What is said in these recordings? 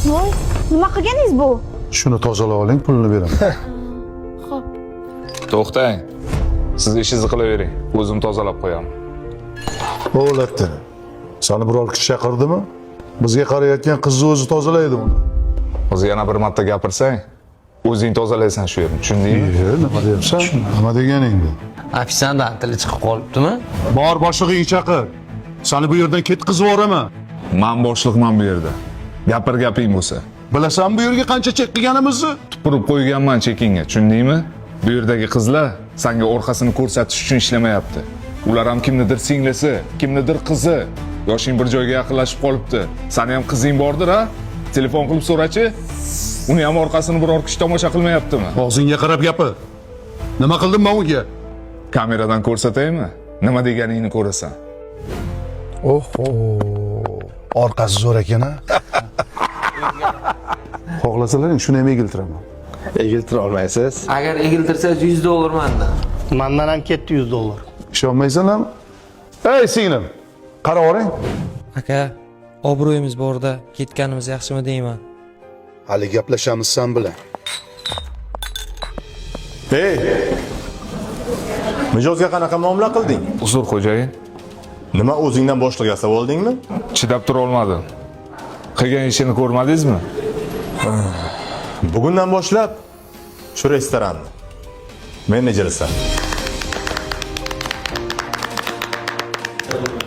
Voy, nima qilganingiz bu? Shuni tozalab oling, pulini beraman. Xo'p. To'xtang. Siz ishingizni qilavering. O'zim tozalab qo'yaman. O'latdi. Sani biror kishi chaqirdimi? Bizga qarayotgan qizni o'zi tozalaydi uni. O'zi yana bir marta gapirsang, o'zing tozalaysan shu yerni. Tushundingmi? E, nima deyapsan? Nima deganing bu? Ofitsiantdan tili chiqib qolibdimi? Bor boshlig'ingni chaqir. Sani bu yerdan ketqizib yuboraman. Men boshliqman bu yerda. Gapir gaping bo'lsa. Bilasan bu yerga qancha chek qilganimizni? Tupurib qo'yganman chekingga, tushundingmi? Bu yerdagi qizlar sanga orqasini ko'rsatish uchun ishlamayapti. Ular ham kimnidir singlisi, kimnidir qizi. Yoshing bir joyga yaqinlashib qolibdi. Sani ham qizing bordir, ha? Telefon qilib so'rachi. Uni ham orqasini biror kishi tomosha qilmayaptimi? Og'zingga qarab gapir. Nima qildim men unga? Kameradan ko'rsataymi? Nima deganingni ko'rasan. Oho, orqasi zo'r ekan a. Xohlasalaring shuni ham egiltiraman. Egiltira olmaysiz. Agar egiltirsangiz 100 dollar mandan. Mandan ham ketdi 100 dollar. Ishonmaysanlarmi? Ey singlim, qarab oling. Aka, obro'yimiz borda ketganimiz yaxshimi deyman. Hali gaplashamiz san bilan. Ey! Mijozga qanaqa muomala qilding? Uzr xo'jayin, Nima o'zingdan boshliq yasab oldingmi? chidab tura olmadim. Qilgan ishini ko'rmadingizmi? Bugundan boshlab shu restoranni menejerisan.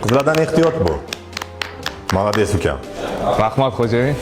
Qizlardan ehtiyot bo'l. Молодец ukam. Rahmat xo'jayin.